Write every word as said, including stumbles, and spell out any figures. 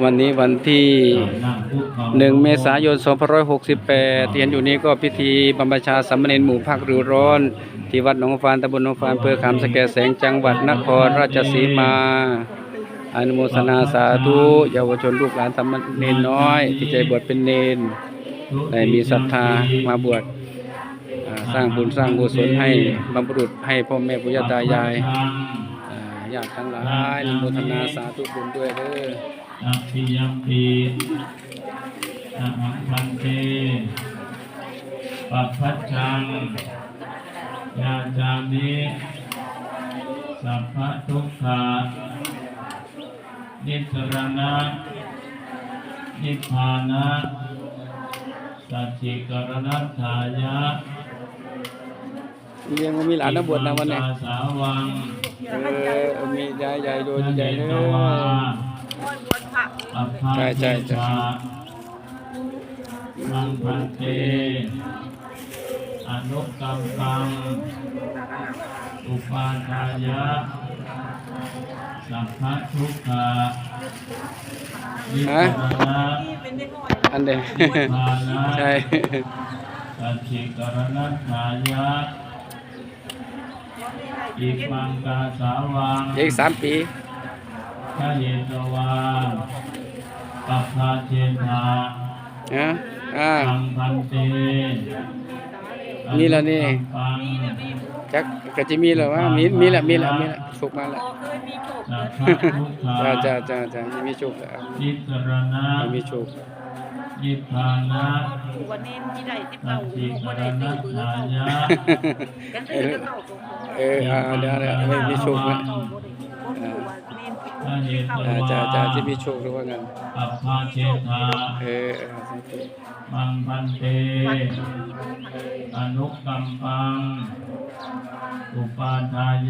วันนี้วันที่ หนึ่ง เมษายน สองพันห้าร้อยหกสิบแปด ที่เห็นอยู่นี้ก็พิธีบรรพชาสามเณรหมู่ภาคฤดูร้อน ที่วัดหนองฟาน ตำบลหนองฟาน อำเภอขามสแกแสง จังหวัดนครราชสีมา อนุโมทนาสาธุ เยาวชนลูกหลานสามเณรน้อย ที่จะบวชเป็นเณร ได้มีศรัทธามาบวช อ่า สร้างบุญสร้างกุศลให้บรรพบุรุษ ให้พ่อแม่ปู่ย่าตายาย อ่า ญาติทั้งหลาย อนุโมทนาสาธุบุญด้วยเด้อ Tatiyampi ahaṃ bhante pabbajaṃ yācāmi sabbadukkha nissaraṇa nibbāna sacchikaraṇatthāya เลี้ยงมีหลานนะบวชนะวันนี้ Imaṃ kāsāvaṃ เออ มียายใหญ่โดยใหญ่เลย ใช่ ใช่ ใช่ Maṃ bhante anukampaṃ upādāya sabbadukkha ฮะ nissaraṇa อันเดียว nibbāna ใช่ sacchikaraṇatthāya imaṃ kāsāvaṃ อีกสามปี gahetvā pabbājetha นะ อ่า maṃ bhante มีแล้วนี่ anukampaṃ จัก ก็จะมีแล้วว่า มี มีแล้ว มีแล้ว มีแล้ว สุกมาแล้ว sabbadukkha จ้า จ้า จ้า จ้า มีโชคแล้ว nissaraṇa มีโชค nibbāna วันนี้ที่ได้ที่เป่า sacchikaraṇatthāya กันที่จะเป่า เออ เอา เอา เดี๋ยว เดี๋ยว ไม่มีโชคแล้ว อ่า อ่า จะ จะ จะมีโชคหรือว่างั้น pabbājetha เออ เออ สาธุ maṃ bhante anukampaṃ upādāya